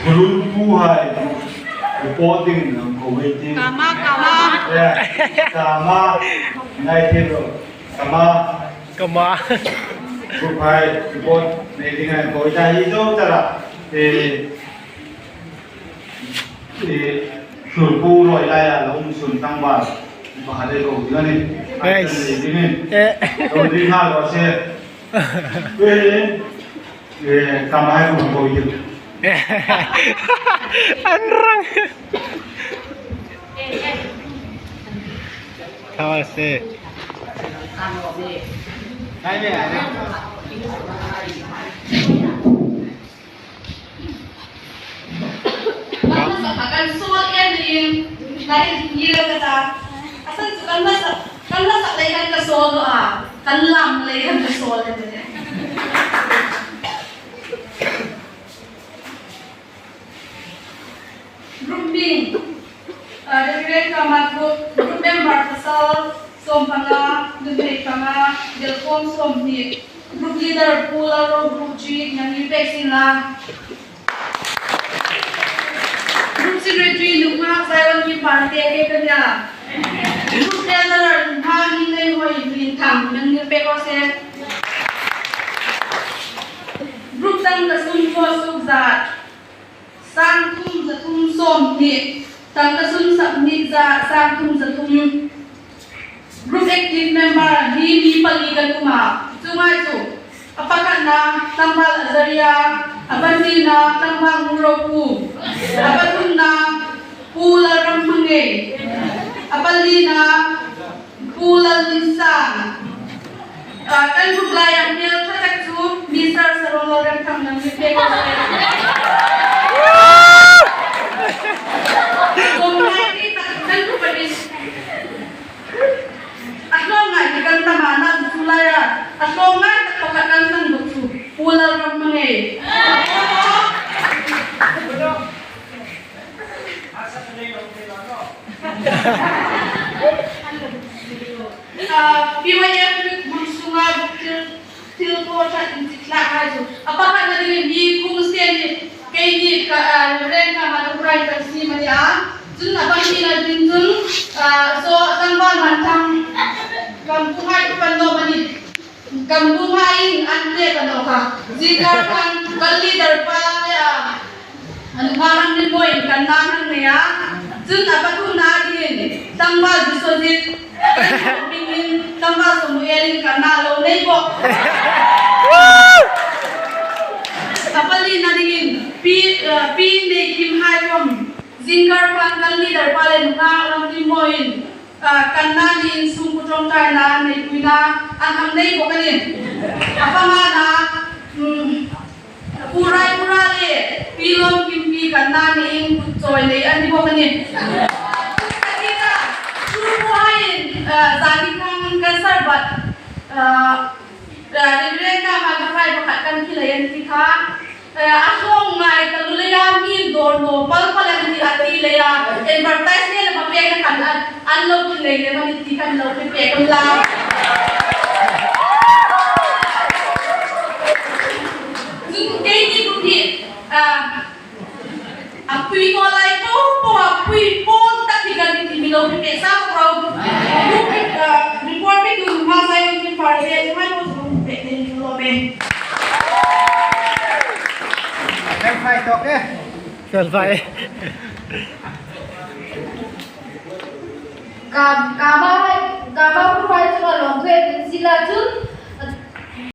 Group hai reporting ang committee. Kama kama. Yeah. Kama ngai thil ro. Kama. Kama. Group hai report nei ding ai ko ita hi zo tara e e sulpu roi lai a lo um sun tang ba pakhat ei ko ding ani. Nice. Nei ding in. Eh. Lo ding ha lo se. Kama hai ko ko yi. An rang. Tha se. Group Reverend Kamat Group, Group Member Pasal 15, Nunhei panga, Delkhawm 20, Group Leader Pu Lalro Group G Ngangi Pek Sin La, Group Secretary Nunghak Zaiwan Kim Parte Ke Kanya, Group Treasurer Nunghak Hing Nei Hoi Lin Thang Ngangi Pek Aw Se, Group Tang Ka Sum Khaw Suk Zat 3 320, tangka sum 20 za 3 300. Group active member hi mi pali kan um a. Cu ngai cu a pakhatnak tlangval Azaria, a pahnihnak tlangval Nguro Pu, a pathumnak Pu Lalram Hmangei, a palinak Pu Lal Lin Sang. Kan group lai ah hmel thatak cu Mr. Sarong Lalrem Thang nang nih pek a si. Tlawm ngai ti kan group ah hin a tlawm ngai ti kan tam ah na cu lai ah a tlawm ngai tak pakhat kan hman buk cu Pu Lalram Hmangei. PYF group chungah thil pawhrat in cithlak hai cu a pakhat na ding mi khung sen hi kei nih ka reng ka ma rai kan si ma nia cun a bang mi na ding cun so tlangval man thang kam pu hai pan no mani kam pu hai in an te ka no ka zikar kan kan leader pa le an ngarang ni moi kan na han ne a cun a pathum na din tlangval bisojit mingin tlangval Samuel in kan na lo nei bok a pali na dingin pi pi nei kim hai kom zingkar khan kan leader pa le nunga ram ti moin kan na ni in sung ku tong tai na nei pui na an ang nei bok ani a panga na Pu Rai Pura le Pi Lawm Kim Pi kan na nih in kutcawi lei an i bawk a ni. Takika cu pu hai in zani khang kan ser bat Reverend ka ma ka fai pakhat kan thi lei an ti kha a hlong ngai ka lu lei ah mi dawr no pal pal an ti a ti lei ah advertisement le ma pek na kan an lo tu nei le ma ni ti kan lo pe pe kan la. Cun kei nih kum hi a pui ko lai ko po a pui pawn tak hi kan ti mi lo pi pe sa ko rau report pe tu ma sai kin par le mai mo su pe ne ni lo me. Fel fai tok e. Fel fai. Kama kama hruai cungah lawmthu he kan si ahcun.